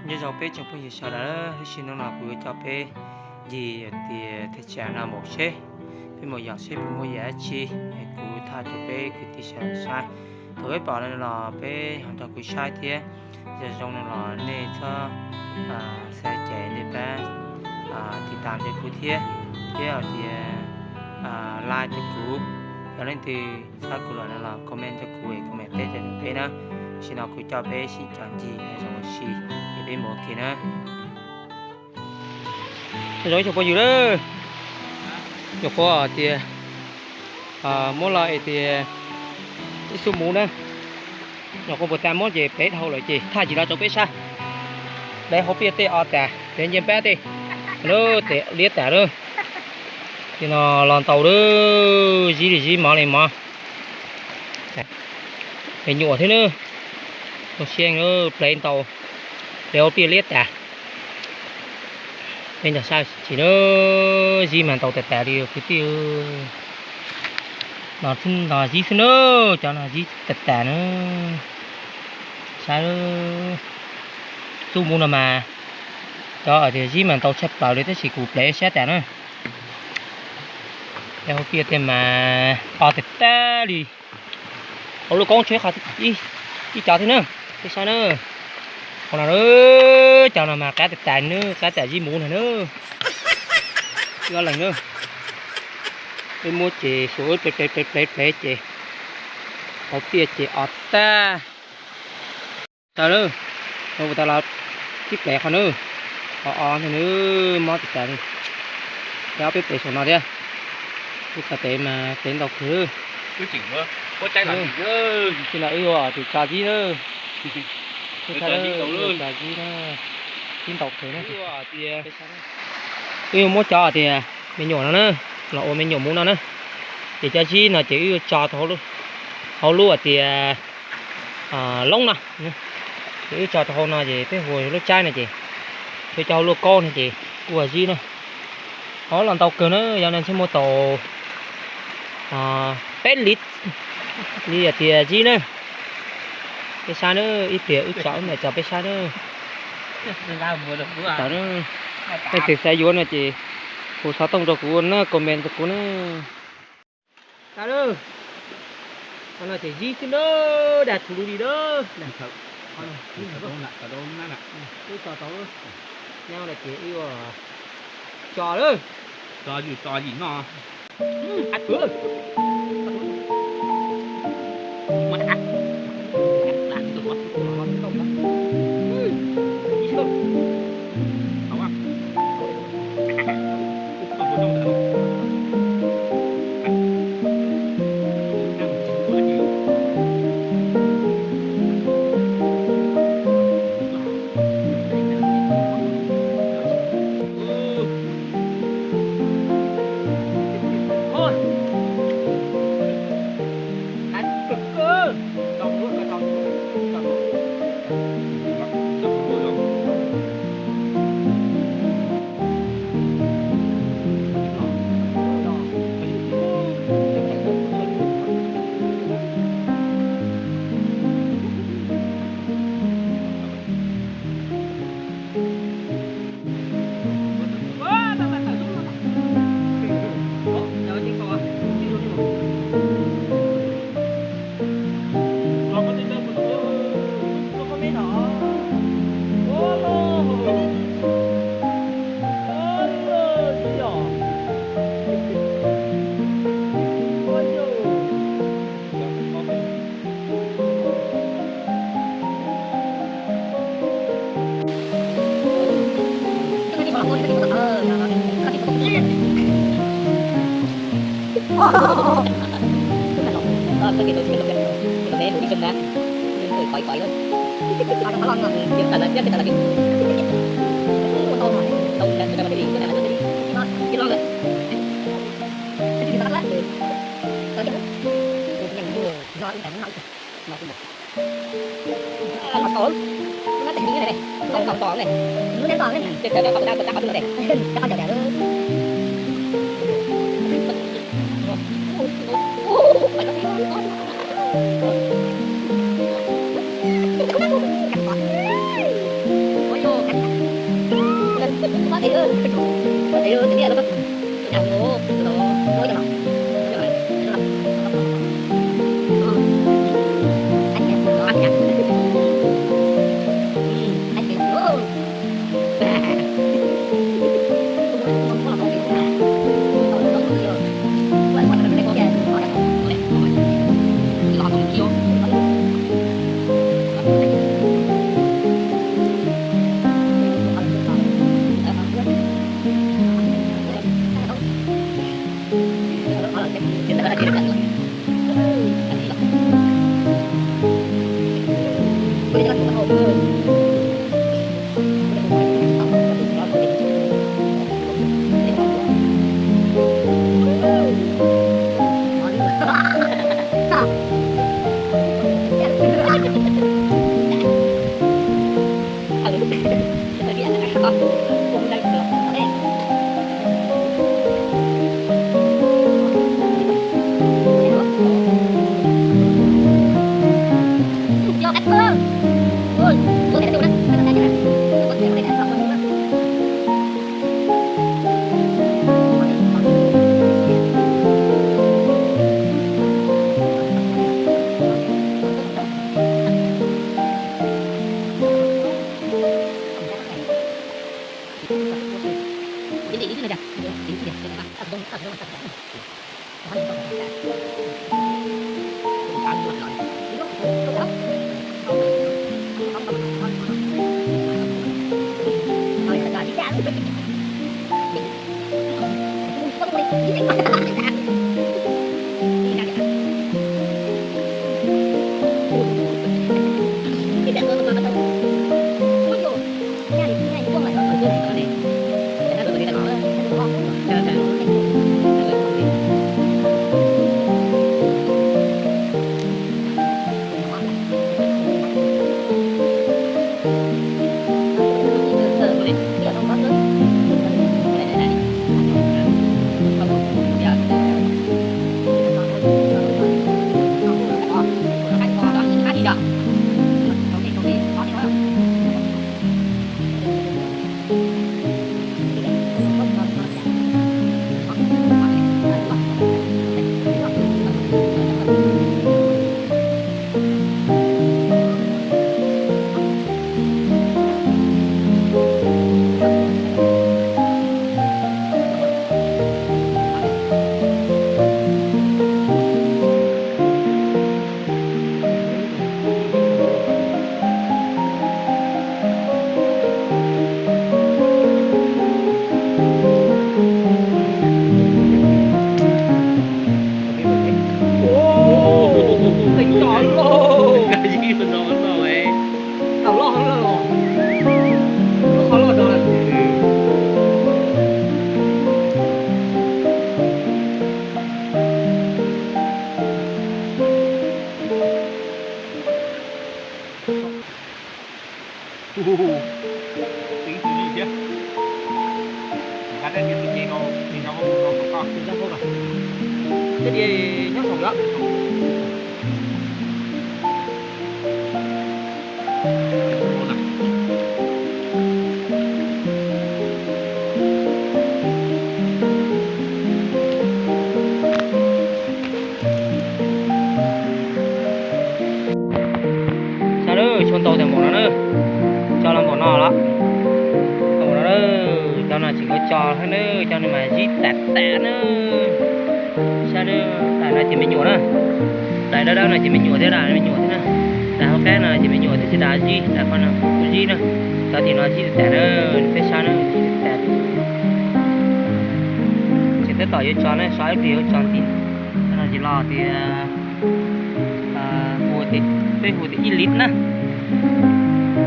Nyob zoo peb tsoom phooj ywg sawv daws, lub sij hawm no kuv yuav coj peb ncig tias teb chaws no mus seb, peb mus yos seb puas muaj yam dab tsi, es kuv thaij rau peb kwv tij sawv daws saib. Thaum peb pom no los peb ho nrog kuv saib thiab. Yog zoo no los nej txhob xav cai, nej pab tiv tam rau kuv thiab, thiab hais tias like rau kuv. Yog leej twg txhawb kuv lawm no los comment rau kuv es kuv mam teb rau peb na. Tam sim no kuv coj peb sib coj ncig hav zoov ua si es peb mus ua ke na. Zoo ib tsoom phooj ywg na, nyuam qhuav tias muab los es tias ib xub muv na, nyuam qhuav puas tas muab ces plev dhau lawm ces thaij tsis los rau peb saib. Plev hauv piaj tej o tas, plev nce npab tej, lub tes liab tas lawm. Ces no los ntau lawm, zib li zib mov li mov. Me nyuam thiab na, zoo siab, plev ntau, plev hauv piaj liab tas. Peb nrog saib tsis na, zib mas ntau tas tas li kwv tij. No, no zib xwb na, cov no zib tas tas na. Saib, xub muv no mas cov tias zib mas ntau tshaj plaws li tab sis kuv plev sab tas na. Hauv piaj tej mas o tas tas li. Hauv lub koob tshuav ib cov thiab na, peb saib na. Qhov no, cov no mas qab tas tas na, qab tas zib muv no na. Ib ob leeg na, peb muab ces xuas plev plev plev plev ces hauv piaj ces o tas. Tau lawm, no ua tas los tib plev qhov na, o o ntag na, mob tas tas li. Peb ob peb plev saum no thiab. Wb txog pem mas plev ntau kawg. Wb tsis no wb yuav tus tso zib na. Wb tso zib na, zib ntau kawg na. Wb yuav muab cov tias me nyuam no na, los ua me nyuam muv no na. Ces cov zib no ces wb yuav tso rau hauv lub tias loob no. Ces wb tso rau hauv no ces peb hu lub tsaib no ces, peb cov hauv lub kaub no ces kuj ua zib na. Ob los ntau kawg na, yog no ntshe muaj tau peb liv li tias zib na. Peb saib na, ib pliag wb tso wb mam tso peb saib na. Leej twg xav yuav no ces hu xov tooj rau kuv na, comment rau kuv na. Tau lawm, qhov no ces zib xwb na, dag thuv li na. Wb tso tau, nyob no ces wb tso lawm. Hu hu hu. Txiv tus li thiab. Nqa tej niag tus ce no, tus zoo, tus zoo, tus zoo, tus zoo. Tej niag nyob saum lawm. Sab lawm, tshuav ntau tag npaum no na. Cov los npaum no los. Npaum no na, cov no tseem yuav tso thiab na, cov no mas zib tas tas na. Sab lawm, daim no ces me nyuam na. Daim dawb dawb no ces me nyuam thiab, daim me nyuam thiab na. Daim hauv qab no ces me nyuam thiab, tsis dav zib, daim qhov no kuj zib na. Cov tim no zib tas tas na, peb sab na, zib tas tas. Ces tab tom yuav tso na, so ib pliag yuav tso ntxiv. Cov no ces los tias, peb hu tias ib lit na.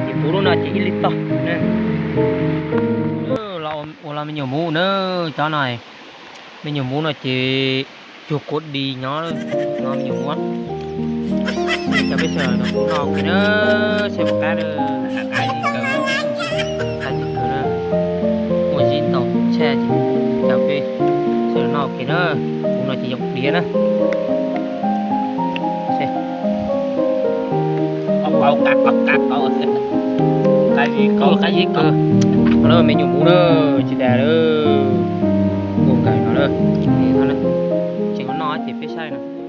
Ces puv lub no ces ib lit tog na. Los ua los me nyuam muv na, cov no. Me nyuam muv no ces cuag kua dis nyob, no me nyuam muv. Cov peb sawv daws noj ua ke na, saib puas qab na. Qab tsis kawg na, ua zib tau tshaj ces cov peb sawv daws noj ua ke na. Kuv no ces yoom diav na. Qab zib kawg. Lawm me nyuam npua na, tsis tas lawm, nkaus kawg no lawm. Tseem noj ces peb saib no.